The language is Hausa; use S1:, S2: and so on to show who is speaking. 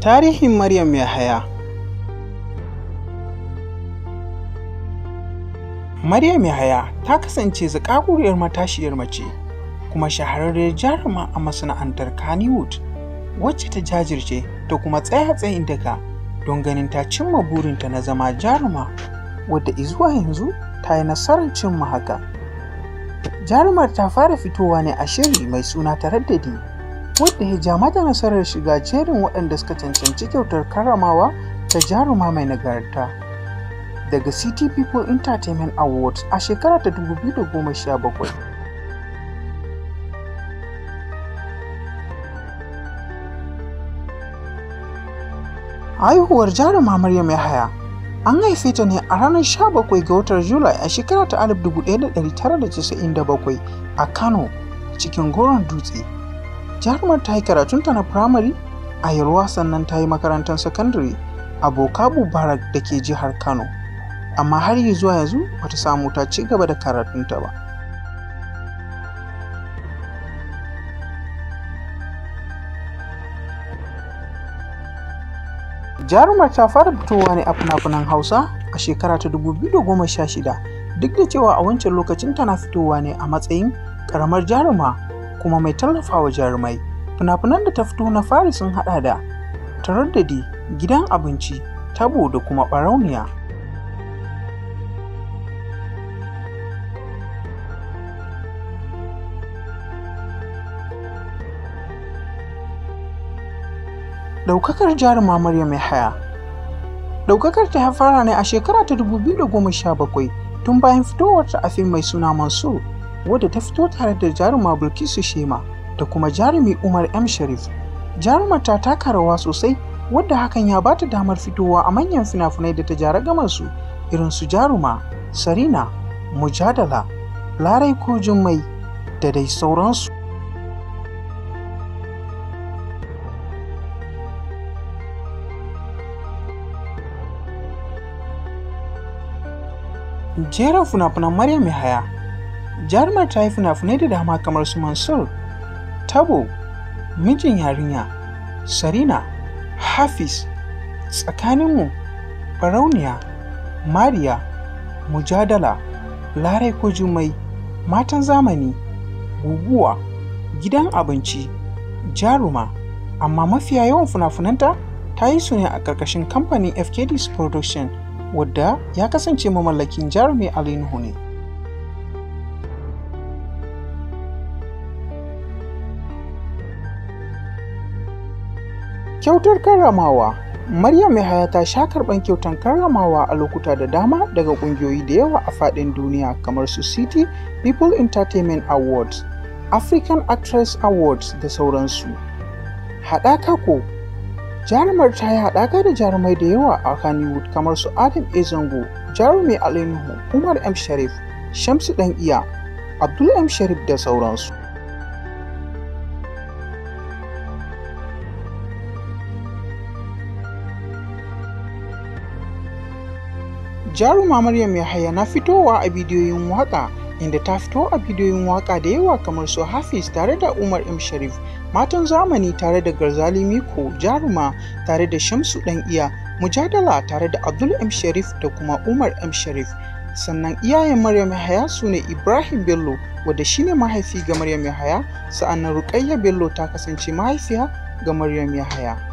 S1: Tarihin Maryam Yahaya. Maryam Yahaya ta kasance zakakuriyar matashiyar mace kuma shahararriyar jaruma a masana'antar Kannywood, wacce ta jajirce ta kuma tsaya tsayin daka don ganin ta cimma burinta na zama jaruma, wadda izuwa yanzu ta yi nasarar cimma haka. Jarumar ta fara fitowa ne a shiri mai suna Taraddadi, wadda ya ja mata nasarar shiga jerin waɗanda suka cancanci kyautar karramawa ta jaruma mai nagarta daga City People Entertainment Awards a shekara ta 2017. Haihuwar jaruma Maryam Yahaya an haife ta ne a ranar 17 ga watan Julai a shekara ta 1997 a Kano, cikin Goron Dutse. Jarumar ta yi karatunta na firamare a Yalwa, sannan ta yi makarantar sakandare a Bokabu Barak da ke jihar Kano, amma har zuwa yanzu bata samu ta ci gaba da karatunta ba. Jarumar ta fara fitowa ne a fina-finan Hausa a shekara ta 2016, duk da cewa a wancan lokacin tana fitowa ne a matsayin ƙaramar jaruma kuma mai tallafawa jarumai. Fina-finan da ta fito na fari sun haɗa da Taraddadi, Gidan Abinci, Tabo da kuma Ɓarauniya. Ɗaukakar jaruma Maryam Yahaya. Ɗaukakar ta fara ne a shekara ta 2017 tun bayan fitowarta a fim mai suna Mansur, wadda ta fito tare da jaruma Bilkisu Shema da kuma jarumi Umar M. Sharif. Jarumar ta taka rawa sosai, wadda hakan ya bata damar fitowa a manyan fina-finai da ta jara gamansu irin su Jaruma, Sarina, Mujadala, Larai ko Jummai da dai sauransu. Jerin fina-finan Maryam Yahaya. Jarumar ta yi fina-finai da dama kamar su Mansur, Tabo, Mijin Yarinya, Sarina, Hafiz, Tsakaninmu, Barauniya, Mariya, Mujadala, Larai ko Jummai, Matan Zamani, Guguwa, Gidan Abinci, Jaruma, amma mafiya yawan fina-finanta ta yi su ne a ƙarƙashin kamfanin FKD Production, wadda ya kasance mamallakin jarumi Ali Nuhu ne. Kyautar karramawa. Maryam Yahaya ta sha karɓan kyautar karramawa a lokuta da dama daga ƙungiyoyi da yawa a faɗin duniya kamar su City People Entertainment Awards, African Actress Awards da sauransu. Haɗaka ko Jarumar ta yi haɗaka da jarumai da yawa a Kannywood kamar su Adam A. Zango, Jarumi Ali Nuhu, Umar M. Sharif, Shamsu Ɗan Iya, Abdul M. Sharif da sauransu. Jaruma Maryam Yahaya na fitowa a bidiyoyin waƙa, inda ta fito a bidiyoyin waƙa da yawa kamar su Hafiz tare da Umar M. Sharif, Matan Zamani tare da Garzali Miko, Jaruma tare da Shamsu Ɗan Iya, Mujadala tare da Abdul M. Sharif da kuma Umar M. Sharif. Sannan iyayen Maryam Yahaya su ne Ibrahim Bello, wadda shine mahaifi ga Maryam Yahaya, sa'annan Rukayya Bello ta kasance mahaifiya ga Maryam Yahaya.